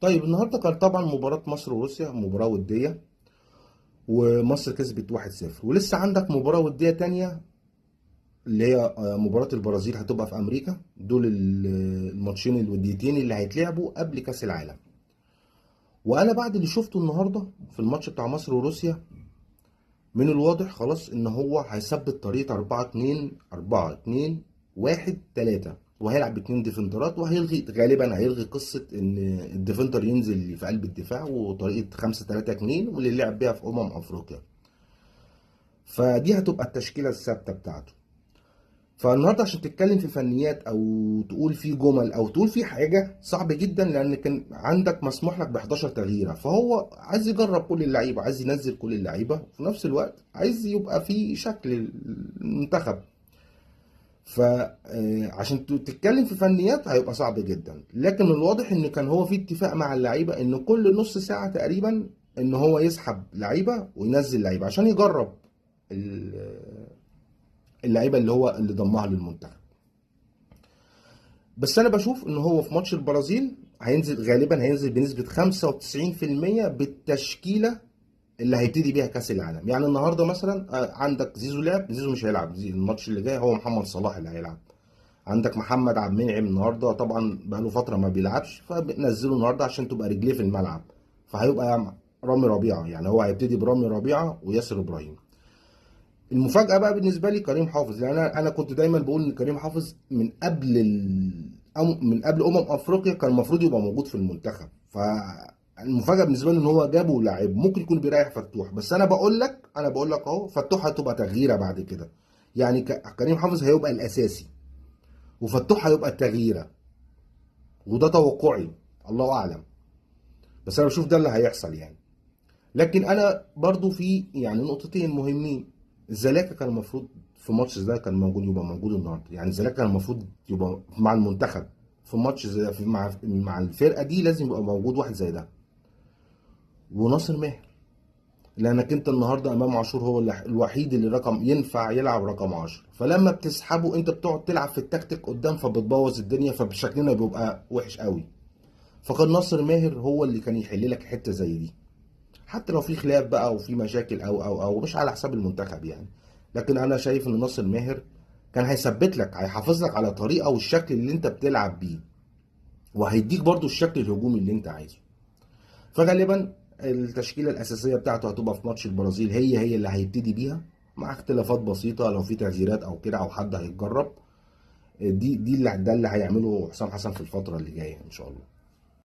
طيب النهارده كان طبعا مباراة مصر وروسيا مباراة وديه، ومصر كسبت 1-0، ولسه عندك مباراة وديه تانية اللي هي مباراة البرازيل هتبقى في امريكا. دول الماتشين الوديتين اللي هيتلعبوا قبل كاس العالم. وانا بعد اللي شفته النهارده في الماتش بتاع مصر وروسيا، من الواضح خلاص ان هو هيثبت طريقه 4 2 4 2 1 3، وهيلعب باتنين defender ات، وهيلغي غالبا هيلغي قصة ان ال defender ينزل في قلب الدفاع، وطريقه 5 3 2 واللي لعب بيها في افريقيا. فدي هتبقى التشكيلة الثابتة بتاعته. فالنهارده عشان تتكلم في فنيات او تقول في جمل او تقول في حاجة صعب جدا، لان كان عندك مسموح لك ب 11 تغييره، فهو عايز يجرب كل اللعيبة، عايز ينزل كل اللعيبة، وفي نفس الوقت عايز يبقى في شكل المنتخب. فعشان تتكلم في فنيات هيبقى صعب جدا، لكن الواضح ان كان هو في اتفاق مع اللعيبة ان كل نص ساعة تقريبا ان هو يسحب لعيبة وينزل لعيبة عشان يجرب اللعيبة اللي هو اللي ضمها للمنتخب. بس انا بشوف ان هو في ماتش البرازيل هينزل غالبا، هينزل بنسبة 95% بالتشكيله اللي هيبتدي بيها كاس العالم. يعني النهارده مثلا عندك زيزو لعب، زيزو مش هيلعب الماتش اللي جاي، هو محمد صلاح اللي هيلعب. عندك محمد عبد المنعم النهارده طبعا بقاله فترة ما بيلعبش، فنزله النهارده عشان تبقى رجليه في الملعب، فهيبقى رامي ربيعة، يعني هو هيبتدي برامي ربيعة وياسر ابراهيم. المفاجاة بقى بالنسبة لي كريم حافظ، لان انا كنت دايما بقول ان كريم حافظ من قبل من قبل افريقيا كان المفروض يبقى موجود في المنتخب. فالمفاجاه بالنسبة لي ان هو جابه لاعب ممكن يكون بيريح فتوح، بس انا بقول لك اهو فتوح هتبقى تغييره بعد كده، يعني كريم حافظ هيبقى الاساسي وفتوح هيبقى التغييره، وده توقعي الله اعلم، بس انا بشوف ده اللي هيحصل يعني. لكن انا برضو في يعني نقطتين مهمين. الزلاكا كان المفروض في ماتش ده كان موجود، يبقى موجود النهارده، يعني الزلاكا كان المفروض يبقى مع المنتخب في ماتش زي مع الفرقة دي، لازم يبقى موجود واحد زي ده. وناصر ماهر، لانك انت النهارده امام عاشور هو الوحيد اللي رقم ينفع يلعب رقم 10، فلما بتسحبه انت بتقعد تلعب في التكتيك قدام، فبتبوظ الدنيا، فبشكلنا بيبقى وحش قوي. فكان ناصر ماهر هو اللي كان يحل لك حتة زي دي، حتى لو في خلاف بقى وفي مشاكل او او او مش على حساب المنتخب يعني. لكن انا شايف ان ناصر ماهر كان هيثبت لك، هيحافظ لك على طريقه والشكل اللي انت بتلعب بيه، وهيديك برضو الشكل الهجومي اللي انت عايزه. فغالبا التشكيلة الاساسية بتاعته هتبقى في ماتش البرازيل هي اللي هيبتدي بيها، مع اختلافات بسيطة لو في تغييرات او كده او حد هيتجرب. دي اللي ده اللي هيعمله حسام حسن في الفترة اللي جاية ان شاء الله.